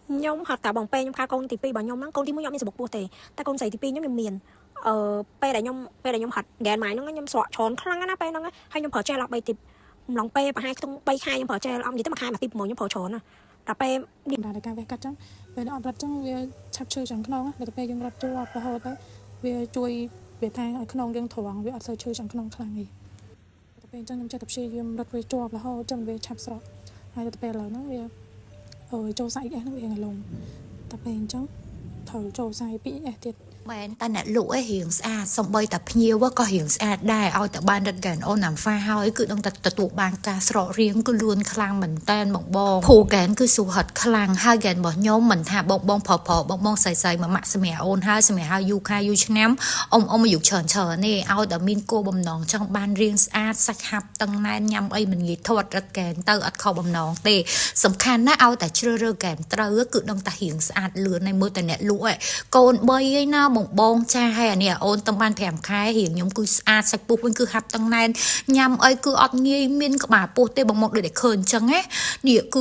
ខ្ញុំហត់តាបងពេលខ្ញុំខាកូនទី2របស់ខ្ញុំហ្នឹងកូនទី1ខ្ញុំអត់មានសបុកពោះទេតែកូនស្រីទី2ខ្ញុំខ្ញុំមានអឺពេលដែលខ្ញុំពេលដែលខ្ញុំហត់ហ្គេនម៉ៃហ្នឹងខ្ញុំស្រកច្រើនខ្លាំងណាស់ពេលហ្នឹងហើយខ្ញុំប្រើជែលអស់3ទីអំឡុងពេលប្រហែលខ្ទង់3ខែខ្ញុំប្រើជែលអស់និយាយទៅមួយខែមួយទី6ខ្ញុំប្រើច្រើនណាស់ដល់ពេល សម្រាប់តែការវះកាត់ចឹងពេលអត់រត់ចឹងវាឆាប់ឈឺឆ្អឹងខ្នងដល់ទៅពេលយើងរត់ជាប់រហូតទៅវាជួយវាថាឲ្យខ្នងយើងត្រង់វាអត់សូវឈឺឆ្អឹងខ្នងខ្លាំងទេទៅពេលអញ្ចឹងខ្ញុំចេះតែព្យាយាមរត់វាជាប់រហូតចឹងវាឆាប់ស្រកហើយទៅពេលឥឡូវហ្នឹងវាអឺចូលសាច់ XS ហ្នឹងវាងលំតែពេលអញ្ចឹងត្រូវចូលសាច់ 2XS ទៀត។ មែនតែអ្នកលក់ឯងរៀងស្អាតសំបីតែភ្ញៀវក៏រៀងស្អាតដែរឲ្យតែបានរត់ gain អូនណាំហ្វាហើយគឺដឹងតែទទួលបានការស្រករៀងគឺលឿនខ្លាំងមែនតែនបងបងភូ gain គឺស៊ូហិតខ្លាំងហើយ gain របស់ខ្ញុំមិនថាបងបងប្រុសប្រុសបងបងស្រីស្រីមួយម៉ាក់សម្រាប់អូនហើយសម្រាប់ហើយយូរខែយូរឆ្នាំអ៊ំអ៊ំអាយុច្រើនច្រើនទេឲ្យតែមានគោលបំណងចង់បានរៀងស្អាតសាច់ហាប់តឹងណែនញ៉ាំអីមិនងាយធាត់រត់ gain ទៅអត់ខុសបំណងទេសំខាន់ណាស់ឲ្យតែជ្រើសរើស gain ត្រូវគឺដឹងតែរៀងស្អាតលឿនហើយមើលតែអ្នកលក់ឯងកូន3ឯណាបងបងចាហើយអានេះអូនតំបាន5ខែរៀងខ្ញុំគឺស្អាតសាច់ពុះវិញគឺហាប់តឹងណែនញ៉ាំអីគឺអត់ងាយមានក្បាលពោះទេបងមកដូចតែឃើញអញ្ចឹងណានេះគឺ